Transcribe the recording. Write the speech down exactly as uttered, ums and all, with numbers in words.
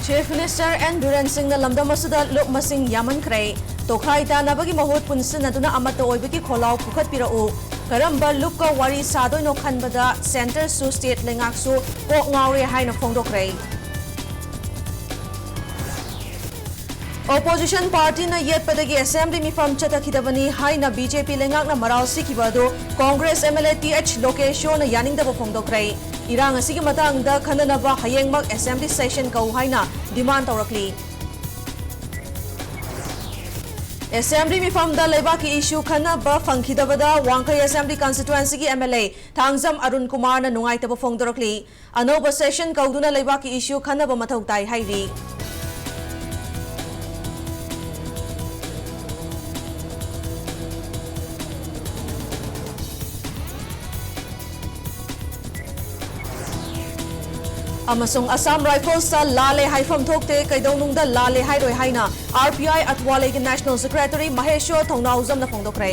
Chief Minister N Biren Singhꯅ ꯂꯝꯗꯝ ꯑꯁꯤꯗ ꯂꯨꯞ ꯃꯁꯤꯡ ꯌꯥꯝꯃꯟꯈ꯭ꯔꯦ꯫ ꯇꯣꯈꯥꯏ ꯇꯥꯅꯕꯒꯤ ꯃꯍꯨꯠ ꯄꯨꯟꯁꯤꯟꯅꯗꯨꯅ ꯑꯃꯠꯇ ꯑꯣꯏꯕꯒꯤ ꯈꯣꯜꯂꯥꯎ ꯄꯨꯈꯠꯄꯤꯔꯛꯎ꯫ ꯀꯔꯝꯕ ꯂꯨꯞꯀ ꯋꯥꯔꯤ ꯁꯥꯗꯣꯏꯅꯣ ꯈꯟꯕꯗ centreꯁꯨ state ꯂꯩꯉꯥꯛꯁꯨ ꯀꯣꯛ ꯉꯥꯎꯔꯦ ꯍꯥꯏꯅ ꯐꯣꯡꯗꯣꯛꯈ꯭ꯔꯦ꯫ Opposition partyꯅ ꯌꯦꯠꯄꯗꯒꯤ assembly ꯃꯤꯐꯝ ꯆꯠꯊꯈꯤꯗꯕꯅꯤ ꯍꯥꯏꯅ B J P ꯂꯩꯉꯥꯛꯅ ꯃꯔꯥꯜ ꯁꯤꯈꯤꯕ ꯑꯗꯨ Congress M L A T H ꯂꯣꯀꯦꯁꯣꯅ ꯌꯥꯅꯤꯡꯗꯕ ꯐꯣꯡꯗꯣꯛꯈ꯭ꯔꯦ꯫ ꯏꯔꯥꯡ ꯑꯁꯤꯒꯤ ꯃꯇꯥꯡꯗ ꯈꯟꯅꯅꯕ ꯍꯌꯦꯡꯃꯛ assembly session ꯀꯧ ꯍꯥꯏꯅ demand ꯇꯧꯔꯛꯂꯤ꯫ Assembly ꯃꯤꯐꯝꯗ ꯂꯩꯕꯥꯛꯀꯤ issue ꯈꯟꯅꯕ ꯐꯪꯈꯤꯗꯕꯗ ꯋꯥꯡꯈꯩ assembly constituencyꯒꯤ M L A Thangjam Arun ꯀꯨꯃꯥꯔꯅ ꯅꯨꯡꯉꯥꯏꯇꯕ ꯐꯣꯡꯗꯣꯔꯛꯂꯤ꯫ ꯑꯅꯧꯕ session ꯀꯧꯗꯨꯅ ꯂꯩꯕꯥꯛꯀꯤ issue ꯈꯟꯅꯕ ꯃꯊꯧ ꯇꯥꯏ ꯍꯥꯏꯔꯤ꯫ ꯑꯃꯁꯨꯡ Assam Riflesꯇ ꯂꯥꯜꯂꯦ ꯍꯥꯏꯐꯝ ꯊꯣꯛꯇꯦ, ꯀꯩꯗꯧꯅꯨꯡꯗ ꯂꯥꯜꯂꯦ ꯍꯥꯏꯔꯣꯏ ꯍꯥꯏꯅ R P I ꯑꯊꯋꯥꯂꯦꯒꯤ National Secretary ꯃꯍꯦꯁ꯭ꯋꯔ ꯊꯧꯅꯥꯎꯖꯝꯅ ꯐꯣꯡꯗꯣꯛꯈ꯭ꯔꯦ꯫